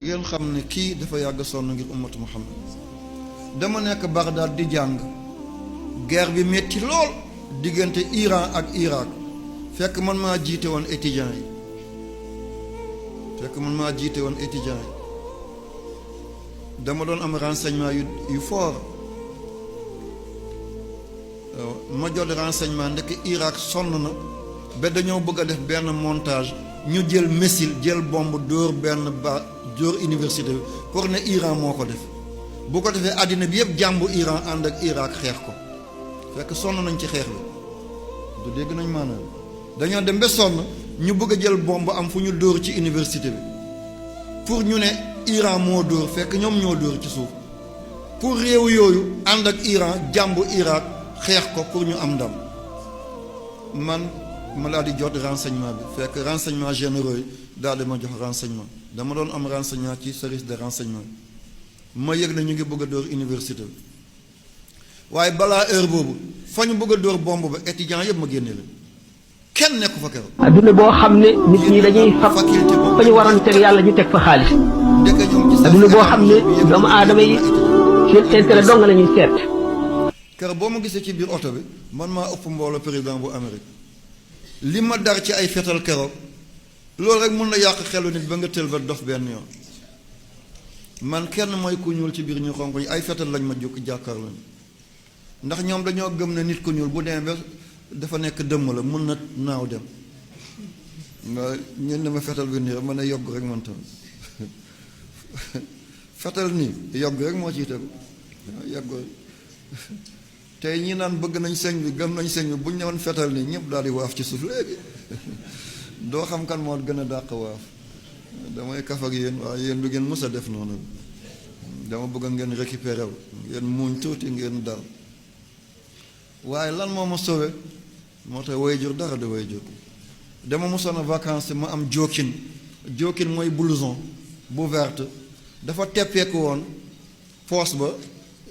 ngeen xam ne kii dafa yàgg sonn ngir ummatu Muhammad dama nekk Bagdad di jàng guerre bi metti lool diggante Iran ak Irak fekk man maa jiite woon étudiants yi dama doon am renseignement yu fort ma jot renseignement ndekk Irak sonn na ba dañoo bëgg a def benn montage ñu jël missile jël bombe dóor benn dóor université bi pour ne Iran moo ko def bu ko defee àddina bi yëpp jàmbu Iran ànd ak Irak xeex ko fekk sonn nañ ci xeex bi du dégg nañ maanaam dañoo dem ba sonn ñu bëgg a jël bombe am fu ñu dóor ci université bi pour ñu ne Iran moo dóor fekk ñoom ñoo dóor ci suuf pour réew yooyu ànd ak Iran jàmbu Irak xeex ko pour ñu am ndam ma daal di jot renseignement bi fekk renseignement généraux yi daal di ma jox renseignement dama doon am renseignement ci service de renseignement ma yëg na ñu ngi bëgg a dóor université bi waaye balaa heure boobu fa ñu bëgg a dóor bombe ba étudiants yëpp ma génne leen kenn nekku fa keroog. adduna boo xam ne nit ñi dañuy fab fa ñu waroon teg yàlla ñu teg fa xaalis. adduna boo xam ne doomu aadama yi seen intérêt dong la ñuy seet. keroog boo ma gisee ci biir oto bi man maa ëpp mbooloo président bu Amérique li ma dar ci ay fetal keroog loolu rek mën na yàq xelu nit ba nga tël ba dof benn yoon man kenn mooy ku ñuul ci biir ñu xonq yi ay fetal lañ ma jóg jàkkaar lañ ndax ñoom dañoo gëm ne nit ku ñuul bu demee ba dafa nekk dëmm la mën na naaw dem nga ñeen dama fetal bi nii rek mën a yogg rek man tam fetal nii yogg rek moo ciy tegu yogg tey ñi naan bëgg nañ sëñ bi gëm nañ sëñ bi bu ñu newoon fetal nii ñëpp daal di waaf ci suuf léegi doo xam kan moo gën a dàq waaf damay kaf ak yéen waaye yéen du ngeen mës a def noonu dama bëgg ngeen récupérer wu ngeen muuñ tuuti ngeen dal waaye lan moo ma sauvé moo tax waajur dara de waajur dama mosoon a vacances ma am jokkin mooy blouson bu verte dafa teppeeku woon poos ba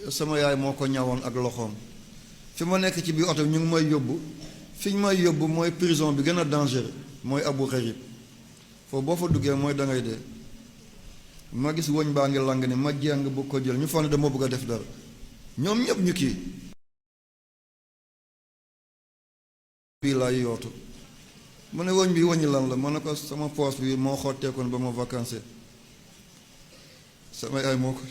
sama yaay moo ko ñawoon ak loxoom fi ma nekk ci biir oto bi ñu ngi may yóbbu fi ñu may yóbbu mooy prison bi gën a dangereux mooy Abu Ghraib foofu boo fa duggee mooy da ngay dee ma gis wëñ baa ngi lang ni ma jeng bu ko jël ñu foog ne dama bëgg a def dara ñoom ñëpp ñu kii bii laay yootu mu ne wëñ bi wëñi lan la ma ne ko sama poos bi moo xotteekoon ba ma vacances sama yaay moo ko